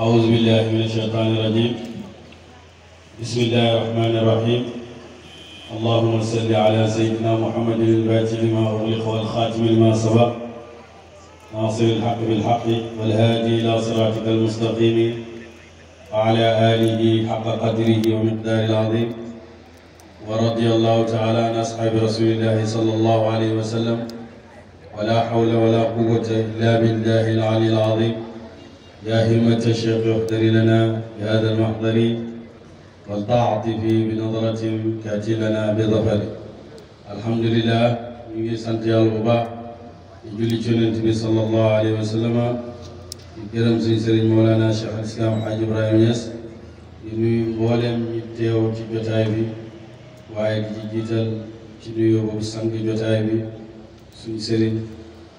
أعوذ بالله من الشيطان الرجيم. بسم الله الرحمن الرحيم. اللهم صل على سيدنا محمد الفاتح لما أغلق والخاتم لما سبق ناصر الحق بالحق والهادي إلى صراطك المستقيم وعلى آله حق قدره ومقداره العظيم. ورضي الله تعالى عن أصحاب رسول الله صلى الله عليه وسلم ولا حول ولا قوة إلا بالله العلي العظيم. يا همة الشيخ احضر لنا بهذا المحضر والتعطف بنظرة تأتي لنا بظفر. الحمد لله ñu sant Yàlla bu baax di julli ci Yonent bi sallallahu alayhi wa sallam di gërëm suñu sëriñ Mawlana Cheikh al Islam Hadj Ibrahima Niass di nuyu mboolem ñi teew ci jotaay bi waaye di ci jiital ci nuyoo boobu sang jotaay bi suñu sëriñ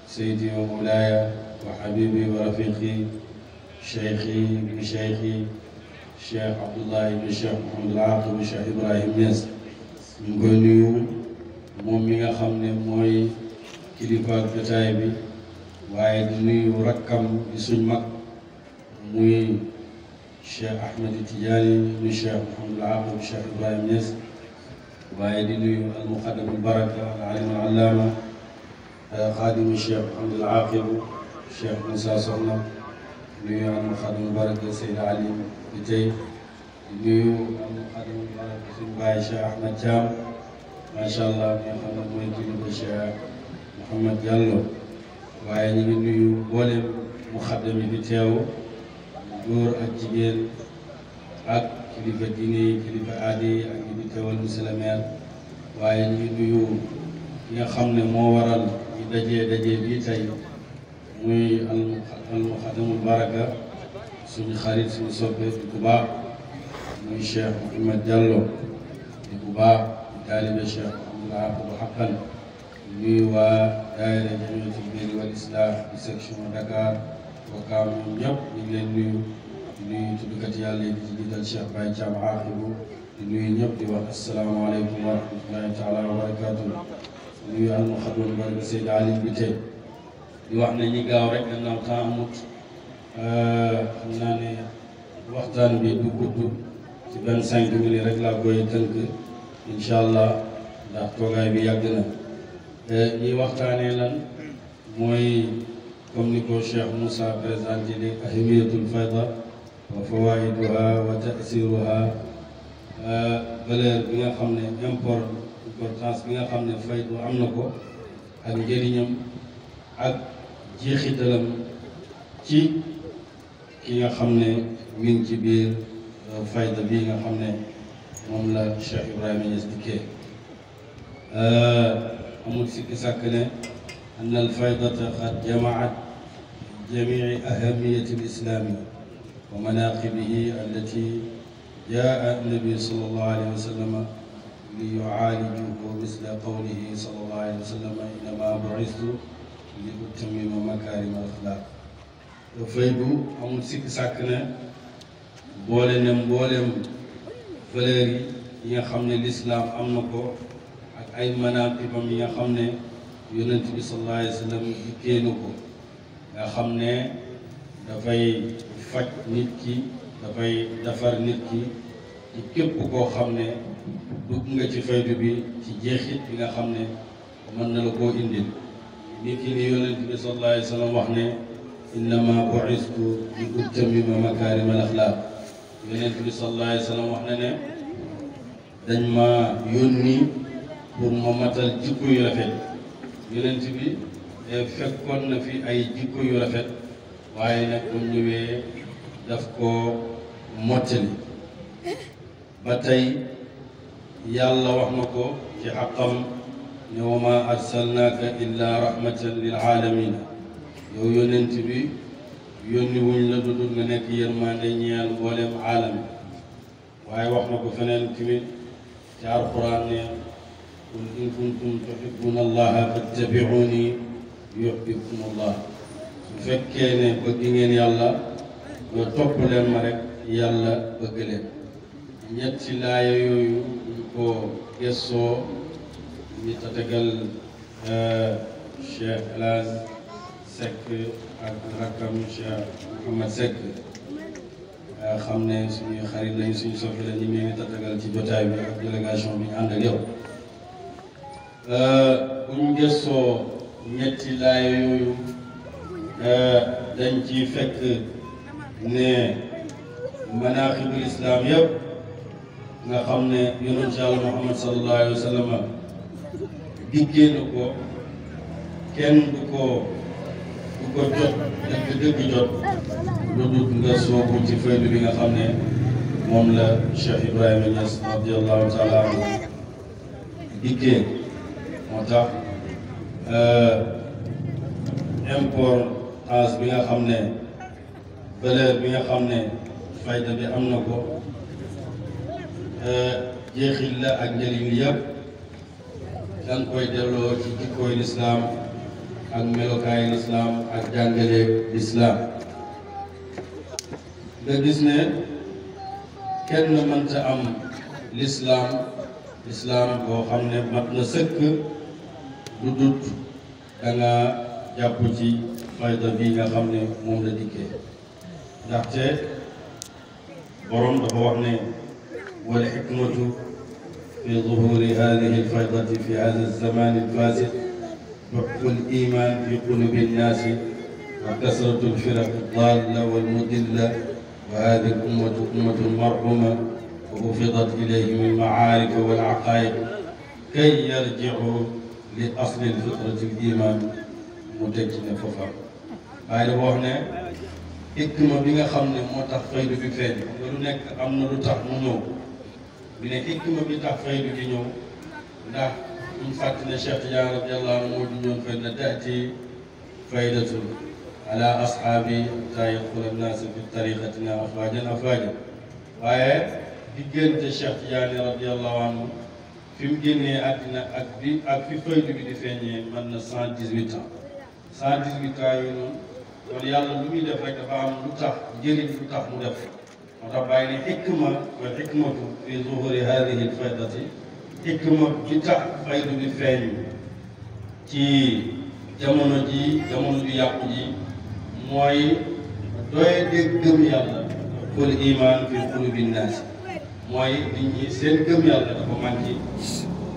Seydi wa Mawlaaya wa Habibi wa Rafiqi Cheikhi bi Cheikhi Cheikh Abdullah ibn Cheikh Mouhamadul Aqib Cheikh Ibrahim Niass ñu ngi koy nuyu moom mi nga xam ne mooy kilifa jotaay bi waaye di nuyu rakkam di suñ mag muy Cheikh Ahmed Tidiane ibn Cheikh Mouhamadul Aqib Cheikh Ibrahim Niass waaye di nuyu al muqaddam al baraka al alim al allama xaadimu Cheikh Mouhamadul Aqib Cheikh Moussa Soxna nuyu al muqaddam al baraka Seyd Ali bi tey di nuyu al muqaddam al baraka suñu baay Cheikh Ahmed Thiam macha allah mi nga xam ne mooy kilifa Cheikh Mouhamed Diallo waaye ñu ngi nuyu mboolem muqaddam yi fi teew góor ak jigéen ak kilifa diine yi kilifa aada yi ak ñi fi teewal monsieur le maire waaye ñu ngi nuyu ki nga xam ne moo waral ñu dajee bii tey muy al muqaddamul baraka suñu xarit suñu soppe di ku baax muy Cheikh Mouhamed Diallo di ku baax di taalibe Cheikh Mouhamadul Aqib xaqan nuyu waa daayira Jamiyatul Birri wal Islah di section Dakar Wakaam ñoom ñëpp ñu ngi leen nuyu di nuyu tuddkat yàlla yi di ci jiital Cheikh Baye Thiam Aqibu di nuyu ñëpp di wax asalaamaaleykum wa rahmatullahi taala wa barakatuh nuyu al muqaddam baraka Seyd Ali bi tey di wax ne ñi gaaw rek gannaaw temps amut xam naa ne waxtaan bi du gudd ci 25 minutes rek laa koy tënk incha allah ndax toogaay bi yàgg na ñi waxtaanee lan mooy comme ni ko Cheikh Moussa présenté de ahimiyatul fayda wa fawaiduha wa ta'siruha valeur bi nga xam ne importance bi nga xam ne faydu am na ko ak njëriñam ak jeexitalam ci ki nga xam ne mi ngi ci biir fayda bi nga xam ne moom la Cheikh Ibrahima Niass dikkee amul sikki sàkk ne anna al faydata qad jamaat jamii ahamiyati al islami wa manaqibihi allati jaa nabi sallallahu alayhi wa sallam li yuaalijuhu misla qawlihi sallallahu alayhi wa sallam innama bu'istu li utammima makaarima al axlaaq faydu amul sikki sàkk ne boole ne mbooleem valeur yi nga xam ne lislaam am na ko ak ay manaqibam yi nga xam ne yonent bi sallallahu alayhi wa sallam dikkee na ko nga xam ne dafay faj nit ki dafay defar nit ki ci képp koo xam ne dugg nga ci faydu bi ci jeexit bi nga xam ne mën na la koo indil nit ki ni yonent bi sallallahu alayhi wa sallam wax ne innama bu'istu li utammima makaarima al axlaaq yonent bi sallallahu alayhi wa sallam wax na ne dañ ma yónni pour ma matal jikko yu rafet yonent bi fekkoon na fi ay jikko yu rafet waaye nag bu ñëwee daf ko mottali ba tey yàlla wax na ko ci xaqam ne wa ma arsalnaaka illa rahmatan lil aalamiina yow yonent bi yónni wuñ la dudul nga nekk yërmande ñeel mboolem aalami waaye wax na ko feneen tamit ci alquran ne qul in kuntum tuhibbuna allaha fattabi'uni yuhbibkum allah su fekkee ne bëgg ngeen yàlla nga topp leen ma rek yàlla bëgg leen ñetti laaya yooyu ñu ko gëstoo ni tatagal Cheikh El Hadj Seck ak rakkam Cheikh Mouhamed Seck nga xam ne suñuy xarit lañu suñu soppe la ñu ngi tatagal ci jotaay bi ak délégation bi ñu ànd ak yow buñ gëstoo ñetti laay yooyu dañ ci fekk ne manaaxibul islam yëpp nga xam ne yonent Yàlla Muhammad sallallahu alayhi wa sallam diggee na ko kenn du ko jot dëgg jot lu dul nga soobu ci faydu bi nga xam ne moom la Cheikh Ibrahima Niass radiyallahu taala anhu diggee moo tax importance bi nga xam ne valeur bi nga xam ne fayda bi am na ko jeexil la ak njëriñ li yëpp danga koy delloo ci jikkooy lislaam ak melokaay lislaam ak jàngale lislaam nga gis ne kenn mënta am lislaam boo xam ne mat na sëkk lu dut danga jàpp ci fayda bi nga xam ne moom la dikkee ndaxte borom dafa wax ne wal hikmatu fi zuhuri hadihi alfaydati fi hada alzaman alfasid حب الإيمان في قلوب الناس وكثرة الفرق الضالة والمضلة وهذه الأمة أمة مرحومة وحفظت إليهم المعارف والعقائد كي يرجعوا لأصل الفطرة الإيمان متجنا ففا بعد وحنا حكمة بيغا خامن موتاخ فايدو بي فين لو نيك امنا لو تاخ مو نيو بي ne حكمة بي تاخ فايدو بي ñew ndax ñu fàttali Cheikh Tidiane radiyallahu anhu moo di ñoon fay na taati faydatu ala ashaabi ta yadxula annaasa fi tariqatina afwaajan waaye diggante Cheikh Tidiane radiyallahu anhu fi mu génnee àddina ak fi faydu bi di feeñee mën na 118 ans 118 ans yooyu noonu kon yàlla lu muy def rek dafa am lu tax njëriñ lu tax mu def moo tax bàyyi ne xikma wa xikmatu fi zuhuri hadihi lfaydati xikma bi tax faydu bi feeñ ci jamono bi yàqu ji mooy doye dégg gëm yàlla kul iman fi qulubi nnaasi mooy nit ñi seen gëm yàlla dafa manqué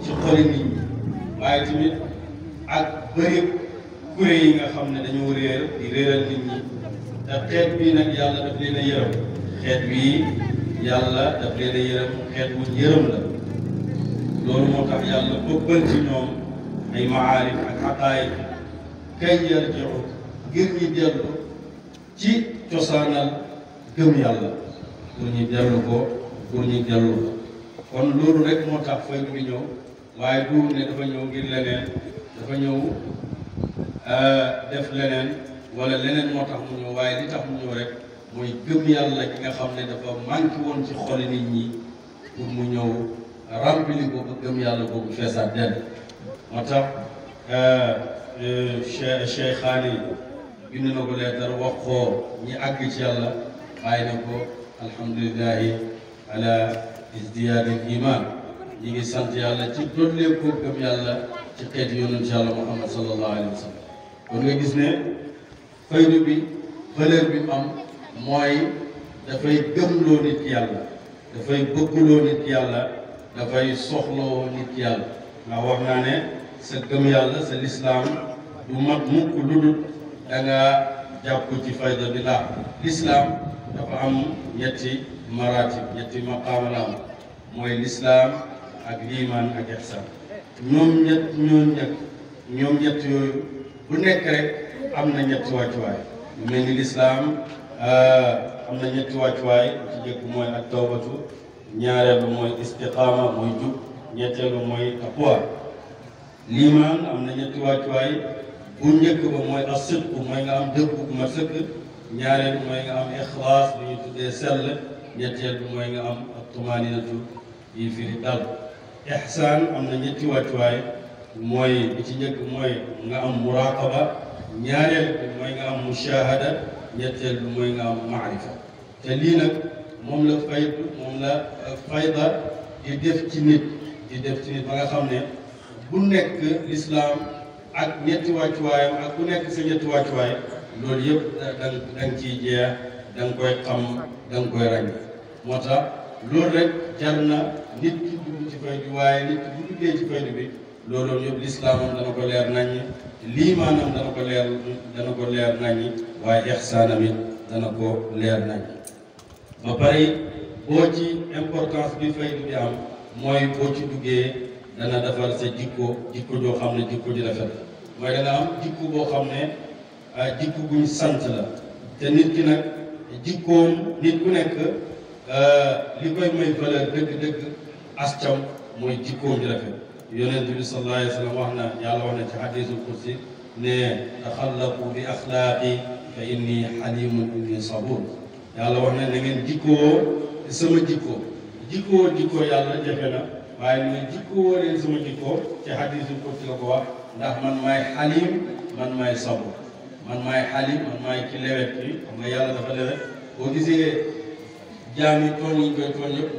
ci xoli nit ñi waaye tamit ak bëri kuréel yi nga xam ne dañoo réer di réeral nit ñi te xeet bii nag yàlla daf leen a yërëm xeet bii yàlla daf leen a yërëm xeet wuñ yërëm la loolu moo tax yàlla bëggal ci ñoom ay maarif ak xaqaayik kay yarjiu ngir ñi dellu ci cosaanal gëm yàlla pour ñu dellu ko kon loolu rek moo tax faydu bi ñëw waaye du ne dafa ñëw ngir leneen dafa ñëw def leneen wala leneen moo tax mu ñëw waaye li tax mu ñëw rek mooy gëm yàlla gi nga xam ne dafa manqué woon ci xoli nit ñi pour mu ñëw rempli ko ba gëm yàlla boobu feesaat dell moo tax Cheikh Xaani bind na ko leetar wax ko ñi àgg ci yàlla bàyyi na ko alhamdulillahi ala isdiyaadil iman ñi ngi sant yàlla ci dollee ko gëm yàlla ci xeeti yonent yàlla Muhammad sallallahu alayhi wa sallam kon nga gis ne faydu bi valeur bi mu am mooy dafay gëmloo nit yàlla dafay bëggloo nit yàlla dafay soxloo nit yàlla ndax wax naa ne sa gëm yàlla sa lislaam du mat mukk lu dul da nga jàpp ci fayda bi la lislaam dafa am ñetti maratib ñetti maqaama la am mooy lislaam ak liimaan ak ihsaan ñoom ñett yooyu bu nekk rek am na ñetti wàccuwaay lu mel ni lislaam am na ñetti wàccuwaay ci jëkk mooy ak tawbatu ñaareelu mooy istiqaama mooy jub ñetteelu mooy taqwa liimaan am na ñetti wàccuwaay bu njëkk ba mooy as-sidq mooy nga am dëgg bu ma sëkk ñaareel mooy nga am ixlaas lu ñu tuddee sell ñetteel bi mooy nga am tumaninatu yi firi dal ihsaan am na ñetti wàccuwaay mooy bi ci njëkk mooy nga am muraqaba ñaareel bi mooy nga am mushahada ñetteel bi mooy nga am maarifa te lii nag moom la fayda di def ci nit ba nga xam ne bu nekk lislaam ak ñetti wàccuwaayam ak bu nekk sa ñetti wàccuwaay loolu yëpp da nga ciy jeex da nga koy xam da nga koy ràññ moo tax loolu rek jar na nit ki dugg ci faydu waaye nit ki bu duggee ci faydu bi loolu yëpp lislaamam dana ko leer naññi liimaanam dana ko leer naññi waaye ixsaanam it dana ko leer naññi ba pare boo ci importance bi faydu bi am mooy boo ci duggee dana defar sa jikko joo xam ne jikko ji rafet mooy dana am jikko boo xam ne jikko guñ sant la te nit ki nag jikkoom nit ku nekk li koy may valeur dëgg-dëgg ascam mooy jikkoom ji rafet yonent bi sallallahu alayhi wa sallam wax na yàlla wax na ci hadiisul qudsi ne taxallaqu bi axlaaqi fa inni xalimun inni sabur yàlla wax na ngeen jikkoo sama jikko yàlla jafe na waaye mooy jikkoo leen sama jikko ci hadiisul qudsi la ko wax ndax man maay xalim man maay sabur man maay xalim man maay ki lewet ki xam nga yàlla dafa lewet boo gisee jaam yi tooñ yi koy tooñ yëpp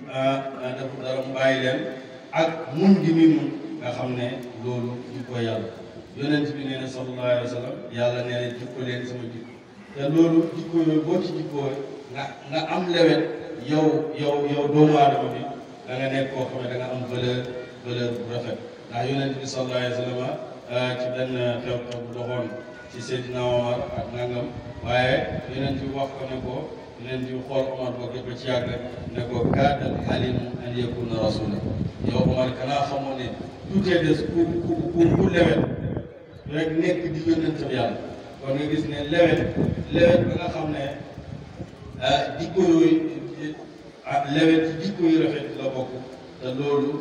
dafa dara mu bàyyi leen ak muñ gi muy muñ nga xam ne loolu jikko yàlla yonent bi nee na sallallahu alayhi wa sallam yàlla nee na jikko leen sama jikko te loolu jikko yooyu boo ci jikkoo nga am lewet yow doomu aadama bi da nga nekk koo xam ne da nga am valeur bu rafet ndax yonent bi sallallahu alayhi wa sallam ci benn xew-xew bu doxoon ci Seydina Omar ak nangam waaye yonent bi wax ko ne ko yonent bi xool Omar boo ko ci yàgg ne ko kaadal xalimu an yakuna rasula yow Omar kanaa xamoo ne tuutee des ku lewet rek nekk di yonentam yàlla kon nga gis ne lewet ba nga xam ne jikko yooyu lewet ci jikko yu rafet la bokk te loolu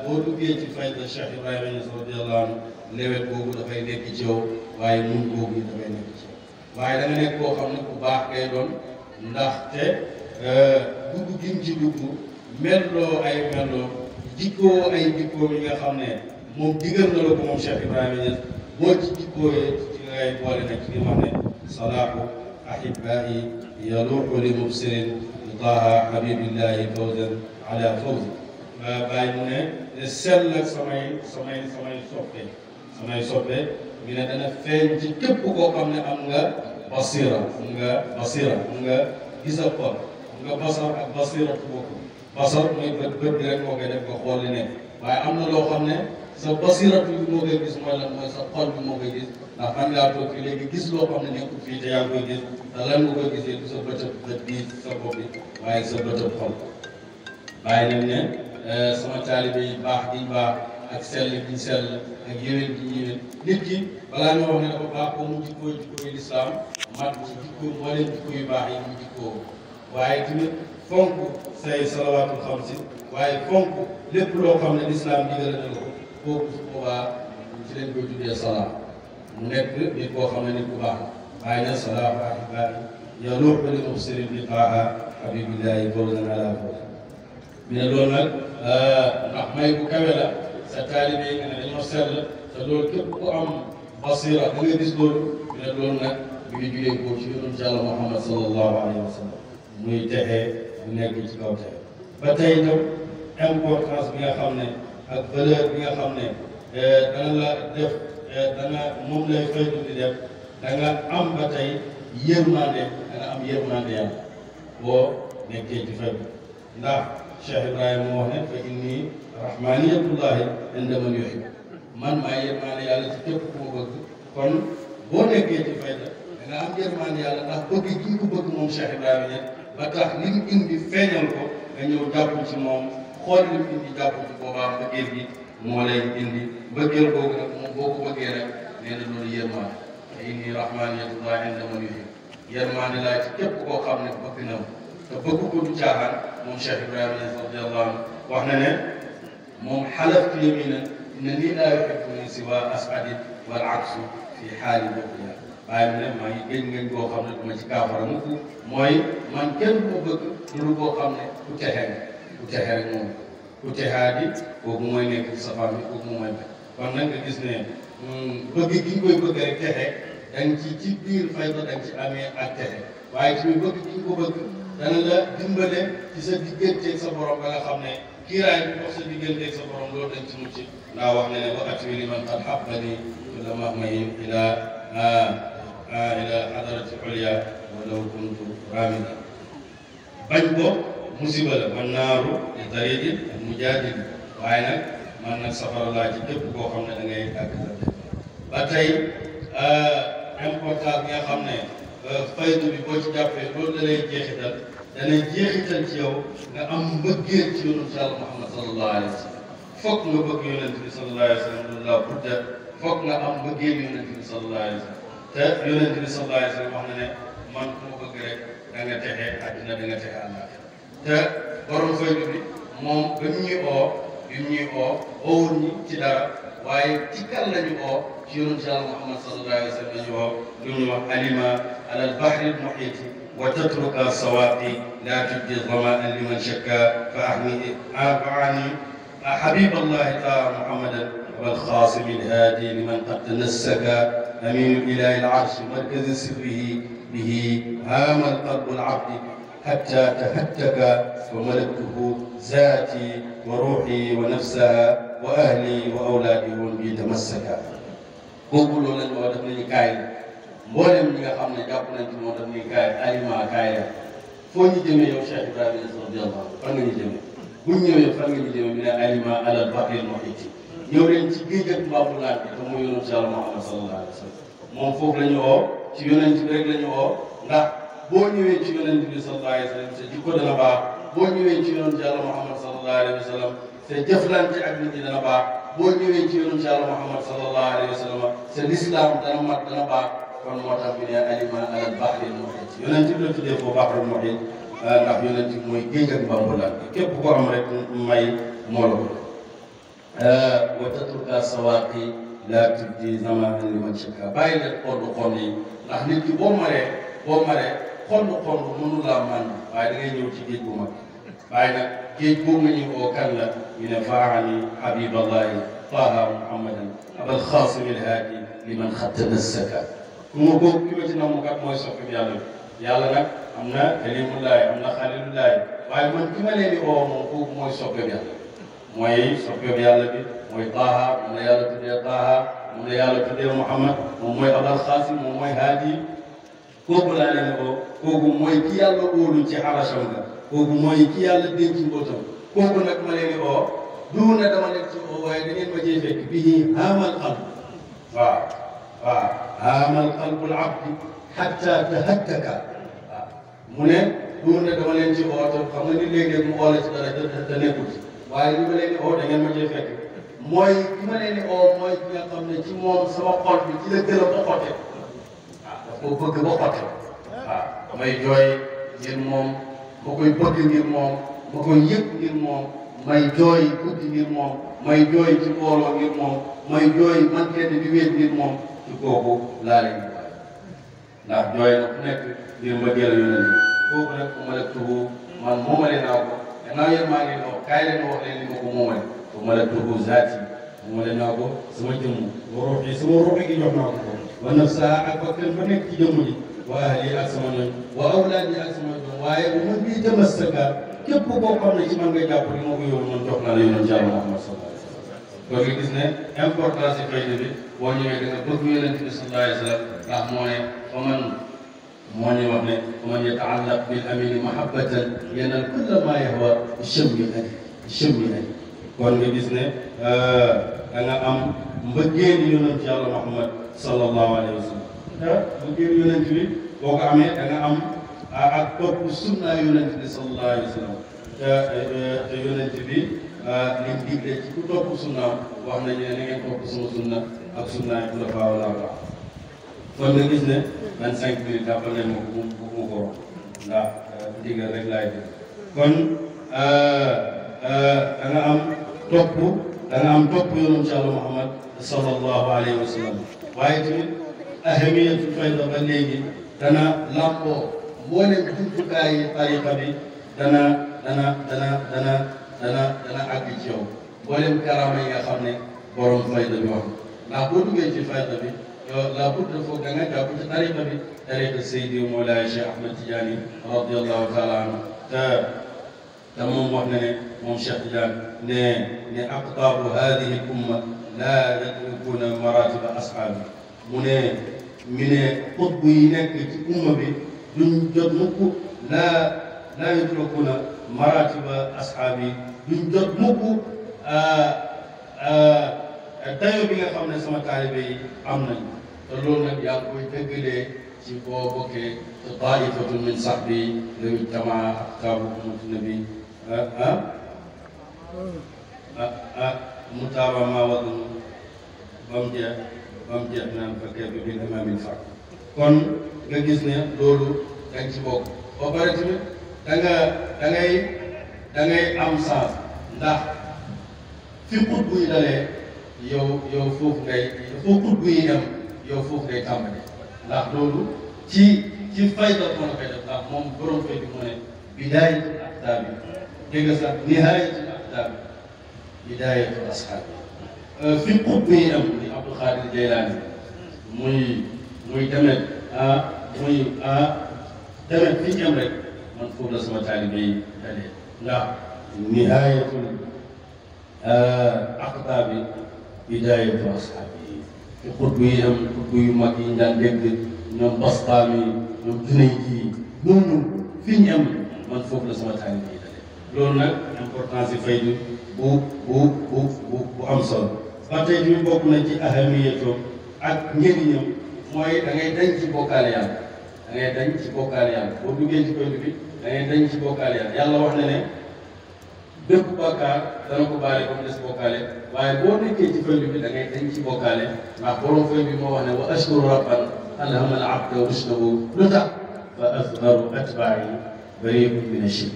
boo duggee ci fayda Cheikh Ibrahima Niass radiyallahu anhu lewet boobu dafay nekk ci yow waaye muñ boobu dafay nekk ci yow waaye da nga nekk koo xam ne ku baax ngay doon ndaxte dugg gim ci dugg melloo ay melloo jikkoo ay jikkoo yi nga xam ne moom digal na la ko moom Cheikh Ibrahima Niass boo ci jikkooyee ci ngay boole nag ci li nga xam ne salaahu ahibaa'i yaluuxu li mubsirin taaha habibillahi fawzan ala fawzi bàyyi mu ne sell ak samay soppe mi ne dana feeñ ci képp koo xam ne am nga basira am nga gis ak xol am nga basar ak basira tu bokk basar mooy bët bi rek moo koy def nga xool li nekk waaye am na loo xam ne sa basiratu bi moo koy gis mooy lan mooy sa xol bi moo koy gis ndax man ngaa toog fii léegi gis loo xam ne nekkul fii te yaa ngi koy gis te lan nga koy gisee du sa bëtëb bët bii sa bopp bi waaye sa bëtëb xol bàyyi nañ ne sama taalibe yi baax gi baax ak sell gi sell ak yéwén gi yéwén nit ki balaa nga wax ne dafa baax ko mu jikkoo jikkooy lislaam mat ci jikkoo mbooleem jikko yu baax yi mu jikkoo waaye tamit fonk say salawaatul xamsi waaye fonk lépp loo xam ne lislaam digal na ko kooku su boobaa ci leen koy tuddee salaa mu nekk nit koo xam ne nit ku baax waaye nag salaahu ahibaa'i yaluuxu li mubsirin bi taaha habibillahi fawzan ala fawz mi ne loolu nag ndax may bu kawe la sa taalibe yi nga ne dañoo sell te loolu képp ku am basira da nga gis loolu mi ne loolu nag mi ngi jugee ko ci yonent Yàlla Muhammad sallallahu alayhi wa sallam muy texee bu nekk ci kaw texe ba tey itam importance bi nga xam ne ak valeur bi nga xam ne dana la def dana moom lay faydu di def da nga am ba tey yërmande da nga am yërmande yàlla boo nekkee ci faydu ndax Cheikh Ibrahima moo wax ne fa inni rahmaniyatullahi inda man yuhib man maa yërmande yàlla ci képp ku ma bëgg kon boo nekkee ci fayda da nga am yërmande yàlla ndax bëgg gi nga ko bëgg moom Cheikh Ibrahima Niass ba tax li mu indi feeñal ko nga ñëw jàpp ci moom xool li mu indi jàpp ci boobaa mbëggeel gi moo lay indi mbëggeel boobu nag moom boo ko bëggee rek nee na loolu yërmande fa inni rahmaniyatullahi inda man yuhib yërmande laa ci képp koo xam ne bëgg na ma te bëgg ko du caaxaan moom Cheikh Ibrahima Niass radiyallahu anhu wax na ne moom xalaftu yaminan inna nii laa yuhibbuni siwa asadi wal aksu fi xaali boobu bàyyi mu ne maa ngi géej ngeen koo xam ne duma ci kaafara mukk mooy man kenn ko bëgg lu koo xam ne ku texee rek moom ku texaa di kooku mooy nekk ci safaan bi kooku mooy bañ kon nag nga gis ne bëgg gi ñu koy bëgg rek texe dañ ci biir fayda dañ ci amee ak texe waaye tamit bëgg gi ñu ko bëgg dana la dimbale ci sa digganteeg sa borom ba nga xam ne kiiraay bi dox sa digganteeg sa borom loolu dañ ci mucc ndaa wax ne ne wa atwi liman qad habbani kulla mahmahin ila ila hadarati ulya walaw kuntu ramida bañ ko musiba la man naaru li tariqin ak mujaadil waaye nag man nag safara laa ci képp koo xam ne da ngay àgg ba tey important bi nga xam ne faydu bi boo ci jàppee loolu da lay jeexital dana jeexital ci yow nga am mbëggeel ci yonent Yàlla Muhammad sallallahu alayhi wa sallam fokk nga bëgg yonent bi sallallahu alayhi wa sallam loolu laa budda fokk nga am mbëggeel yonent bi sallallahu alayhi wa sallam te yonent bi sallallahu alayhi wa sallam wax na ne man ku ma bëgg rek da nga texe àddina da nga texe àllaaxira te borom faydu bi moom ba mu ñuy oowul ñi ci dara waaye ci kan lañu oo ci yonent Yàlla Muhammad sallallahu alayhi wa sallam lañu oo lu ñu wax alima ala al-bahri al-muhit wa tatruka sawaaqi la tubdi zamaan liman shakka fa ahni habiballahi taala muhammadan wal xaasim al-haadi liman qad tanassaka aminu ilahi al-arshi markazi sirrihi bihi haama qalbu al-abdi حتى تهتك وملكته ذاتي وروحي ونفسها وأهلي وأولادي وبي تمسكا kooku loolu lañ wax daf nañu kaay mboolem ñi nga xam ne jàpp nañ ci moom daf nañu kaay aliment kaay la foo ñu jëmee yow Cheikh Ibrahima Niass radiyallahu anhu fan nga ñu jëmee bu ñu ñëwee fan nga ñu jëmee bi ne aliment alal bahri al-muhit ñëw leen ci géej ak mbambulaan bi te mu yonent Yàlla Muhammad sallallahu alayhi wa sallam moom foofu la ñu woo ci yonent bi rek la ñu woo ndax boo ñëwee ci yonent bi sallallahu alayhi wa sallam sa jikko dana baax boo ñëwee ci yonent Yàlla Muhammad sallallahu alayhi wa sallam sa jëflante ak nit ñi dana baax boo ñëwee ci yonent Yàlla Muhammad sallallahu alayhi wa sallam sa lislaam dana mat dana baax kon moo tax bi ne alima alal bahri al-muhit yonent bi la tuddee foofu bahrul muhit ndax yonent bi mooy géej ak mbambulaan képp ko am rek may moo la ko wa tatruka sawaaqi la tubdi zaman liman shakka bàyyi leen xondu yi ndax nit ki boo maree xondu mënu laa man waaye da ngay ñëw ci géej bu mag waaye nag géej boobu nga ñëw oo kan la ñu ne faani habiballahi taha muhammadan abal xaasim alhaadi liman xad tanassaka ku ma ko ki ma ci namm kat mooy soppi yàlla bi yàlla nag am na kalimullahi am na xalilullahi waaye man ki ma leen di oo moom kooku mooy soppeeku yàlla mooy soppeeku yàlla bi mooy Taaha moom la yàlla tuddee Taaha moom la yàlla tuddee Muhammad moom mooy abal xaasim moom mooy haadi kooku laa leen ko kooku mooy ki yàlla óolu ci arasham nga kooku mooy ki yàlla denc mbootam kooku nag ma leen di oo du ne dama leen ci oo waaye da ngeen ma cee fekk bii haamal qalb waaw haamal qalbul abdi hatta tahattaka waaw mu ne du ne dama leen ci oo te xam nga ni léeg-léeg mu oo la ci dara te nekkul ci waaye li ma leen di oo da ngeen ma cee fekk mooy ki ma leen di oo mooy ki nga xam ne ci moom sama xol bi ci la gërëm ba xotte ko bëgg ba xotte waaw may jooy ngir moom ma koy bëgg ngir moom ma koy yëg ngir moom may jooy guddi ngir moom may jooy ci mbooloo ngir moom may jooy man kenn di wéet ngir moom ci kooku laa leen di bàyyi ndax jooy na ku nekk ngir mbëggeel yonent bi kooku nag ku ma la tuhu man moomale naa ko gannaaw yéen maa ngi wax kaay leen wax leen li ma ko moomale ku ma la tuhu zaati moomale naa ko sama jëmm ba ruux yi sama ruux gi jox naa ko wa nafsaa ak bakkan ba nekk ci jëmm ji wa ahli ak sama ñoñ wa awlaadi ak sama ñoñ waaye bu man bii tamassaka képp koo xam ne ci man nga jàpp li ma ko yóbbu man jox naa la yonent Yàlla Muhammad sallallahu alayhi wa sallam kon nga gis ne importance yi fayda bi boo ñëwee da nga bëgg yonent bi sallallahu alayhi wa sallam ndax moo ne fa man moo ñu wax ne fa man yataallaq bil amini mahabbatan yanal kulla ma yahwa chammi ay kon nga gis ne da nga am mbëggeeli yonent Yàlla Muhammad sallallahu alayhi wa sallam mbëggeeli yonent bi boo ko amee da nga am ak topp sunna yonent bi sallallahu alayhi wa sallam te yonent bi lim digle ci ku topp sunna wax nañu ne na ngeen topp sama sunna ak sunna yi xulafaa wal arbaa kon nga gis ne 25 minutes jàppal nañ ma ko mu ko wax ndax ndigal rek laay def kon da nga am topp yonent Yàlla Muhammad sallallahu alayhi wa sallam waaye tamit ahamiyatul fayda ba léegi dana làmboo mboolem jumtukaayi tariqa bi dana àgg ci yow mboolem karaama yi nga xam ne borom fayda bi wax ndax boo duggee ci fayda bi la budda foog da nga jàpp ci tariqa bi tariqa Seydi Mawlaay Cheikh Ahmed Tidiane radiyallahu taala anhu te moom wax na ne moom Cheikh Tidiane ne aqtaabu hadihi l umma laa yadrikuuna maratiba ashaabi mu ne mi ne xutbu yi nekk ci umma bi duñ jot mukk laa yudrakuna maratiba ashaabi duñ jot mukk dayo bi nga xam ne sama taalibe yi am nañ te loolu nag yaa ngi koy dëggalee ci boo bokkee te taifatun min sahbi law ijtamaa aqtaabu ummati nabi mutaaba maa wadunu ba mu jeex naan fa kayfa bil imaamil faq kon nga gis ne loolu dañ ci bokk ba pare tamit da ngay am sens ndax fi xutbu yi dalee yow foofu ngay xutbu yi am yow foofu ngay tàmbali ndax loolu ci fayda moo la koy def ndax moom borom fay bi mu ne bidaayatul aqtaabi dégg nga sax nihaayatul aqtaabi bidaayatul ashaabi fi xutbu yi am ni Abdul Xaadir Jaylaani muy demet demet fi ñu am rek man foofu la sama taalibe yi dalee ndax nihaayatul aqtaabi bidaayatul ashaabi fi xutbu yi am xutbu yu mag yi ñu daan dégg ñoom Bastaami ñoom Junayd yi ñooñu fi ñu am man foofu la sama taalibe yi dalee loolu nag importance yi faydu bu am solo ba tey tamit bokk na ci ahamiyatoom ak njëriñam mooy da ngay dañ ci bokkaale yàlla da ngay dañ ci bokkaale yàlla boo duggee ci faydu bi da ngay dañ ci bokkaale yàlla yàlla wax na ne bépp bàkkaar dana ko baale ba mu des bokkaale waaye boo nekkee ci faydu bi da ngay dañ ci bokkaale ndax borom faydu bi moo wax ne wa ashkuru rabban alhama al abda rushdahu lu tax fa azharu atbaa'i bari'un min ash-shirk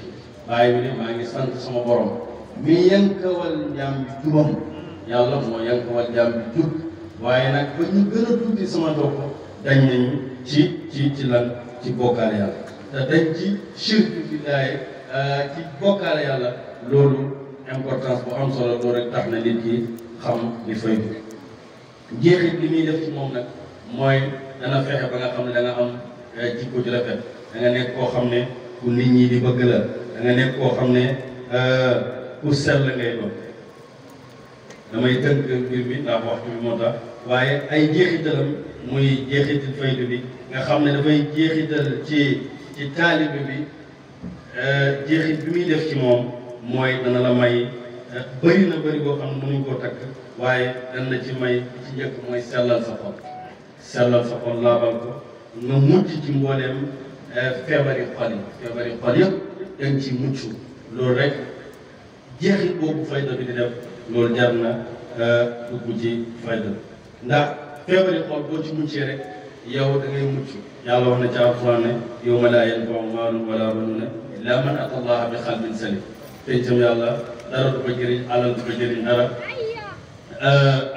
bàyyi bi ne maa ngi sant sama borom mi yankawal jaam bi jubam yàlla moo yankawal jaam bi jub waaye nag ba ñu gën a tuuti sama topp dañ nañu ci lan ci bokkaale yàlla te dañ ci shirk billaahi ci bokkaale yàlla loolu importance bu am solo loolu rek tax na nit ki xam li faydu jeexit li muy def ci moom nag mooy dana fexe ba nga xam ne da nga am jikko ju rafet da nga nekk koo xam ne ku nit ñi di bëgg la da nga nekk koo xam ne ku sell ngay doon damay tënk mbir mi ndax waxtu bi moo tax waaye ay jeexitalam muy jeexital faydu bi nga xam ne dafay jeexital ci taalibe bi jeexit bi muy def ci moom mooy dana la may bëri na bëri boo xam ne mënuñ koo takk waaye dana la ci may ci njëkk mooy sellal sa xol laabal ko nga mucc ci mbooleem feebari xol yëpp dañ ci mucc loolu rek jeexit boobu fayda bi di def loolu jar na dugg ci fayda ndax feebari xol boo ci muccee rek yow da ngay mucc yàlla wax na ci alquran ne yawma laa yanfa'u maalun wala banuuna illaa man ataa Allaha bi qalbin salim pencam yàlla dara du ko jëriñ alal du ko jëriñ dara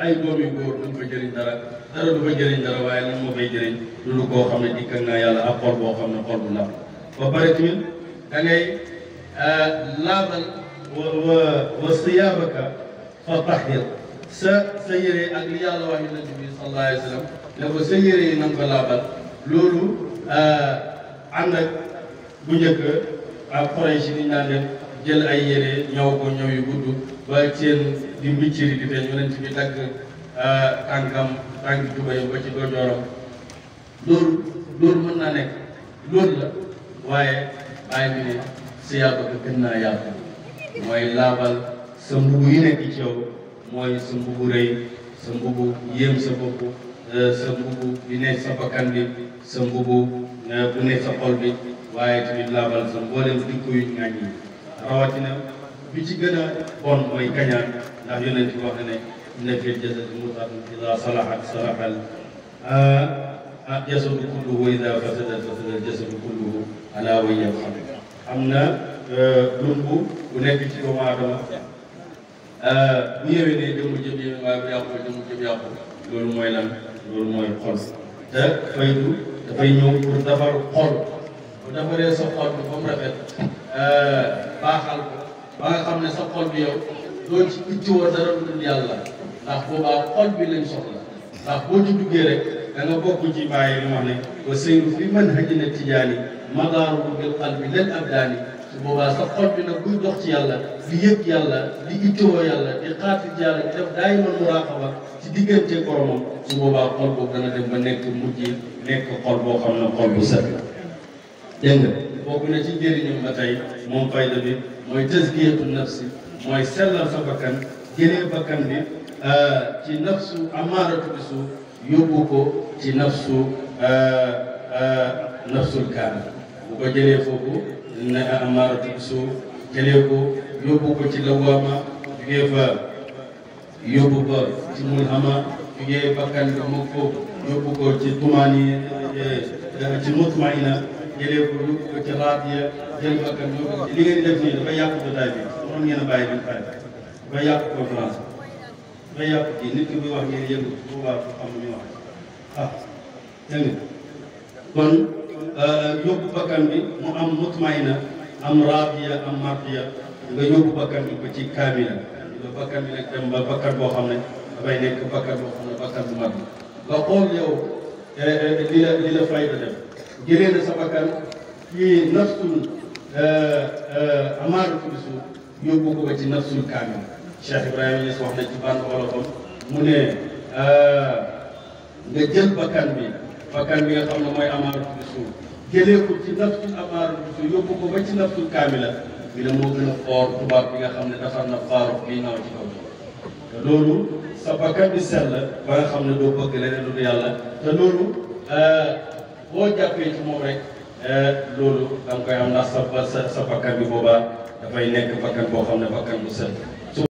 ay doom yu góor duñ ko jëriñ dara du ko jëriñ dara waaye lan moo fay jëriñ loolu koo xam ne dikkal naa yàlla ak xol boo xam ne xol bu laab ba pare tamit da ngay laabal wa siyaabaka fa tahir sa yére ak li yàlla wax yonent bi sallallahu alayhi wa sallam ne ko sa yére yi na nga ko laabal loolu ànd ak bu njëkk ak Quraysh ni ñu daan def jël ay yére ñëw ko ñëw yu gudd ba seen di mbicciri di feeñ yonent bi dagg tànk tubayam ba ci dojooram loolu mën naa nekk loolu la waaye bàyyi bi ne siyaaba ko gën naa yaatu mooy laabal sa mbubu yi nekk ci yow mooy sa mbubu rëy sa mbubu yéem sa bopp sa mbubu bi nekk sa bakkan bi sa mbubu bu nekk sa xol bi waaye tamit laabal sa mboolem dikko yu ñaañ yi rawatina bi ci gën a bon mooy kañaan ndax yonent bi wax na ne inna fil jasadi mudghatan idaa salahat salaha al jasadu kulluhu wa idaa fasadat fasada al jasadu kulluhu alaa wa hiya al qalb am na lumb bu nekk ci doomu aadama bu yewee ne jëmm jëm yéwén waaye bu yàqu jëmm jëm yàqu loolu mooy lan loolu mooy xol te faydu dafay ñëw pour defar xol bu defaree sa xol bi ba mu rafet baaxal ko ba nga xam ne sa xol bi yow doo ci ittoo dara lu dul yàlla ndax boobaa xol bi lañ soxla ndax boo ci duggee rek da nga bokk ci bàyyi li wax ne wa sayru fi manhajina tijaani madaaruhu bil qalbi lil abdaani su boobaa sa xol bi nag buy dox ci yàlla di yëg yàlla di ittoo yàlla di xaatir yàlla di def daay man muraqaba ci diggante boromam su boobaa xol boobu dana dem ba nekk mujj nekk xol boo xam ne xol bu set dégg nga bokk na ci njëriñam ba tey moom fayda bi mooy tazkiyatu nafsi mooy sellal sa bakkan jëlee bakkan bi ci nafsu amaaratu bi suuf yóbbu ko ci nafsul kaamil bu ko jëlee foofu ne amaaratu bi suuf jëlee ko yóbbu ko ci lawaama jugee fa yóbbu ko ci mulhama jugee bakkan bi mu ko yóbbu ko ci tumaani ci mutmaina jëlee ko yóbbu ko ci raadiya jël bakkan yóbbu ko li ngeen di def nii dafay yàq jotaay bi mënoon ngeen a bàyyi bi pare dafay yàq conférence dafay yàq kii nit ki buy wax ngeen yëngu bu baax xam lu ñuy wax dégg nga kon yóbbu bakkan bi mu am mutmaina am raadiya am mardiya nga yóbbu bakkan bi ko ci kaamila nga bakkan bi nag dem ba bakkan boo xam ne dafay nekk bakkan boo xam ne bakkan bu mag nga xool yow li la fayda def jëlee na sa bakkan ci nafsul amaaratu bi suuf yóbbu ko ba ci nafsul kaamil Cheikh Ibrahima Niass wax na ci bànn wolofam mu ne nga jël bakkan bi nga xam ne mooy amaaratu bi suuf jëlee ko ci nafsul amaaratu bi suuf yóbbu ko ba ci nafsul kaamila bi la moo gën a foor tubaab bi nga xam ne defar na faaru bii naaw ci kaw te loolu sa bakkan bi sell ba nga xam ne doo bëgg leneen lu dul yàlla te loolu boo jàppee ci moom rek loolu da nga koy am ndax sa bakkan bi boobaa dafay nekk bakkan boo xam ne bakkan bu sell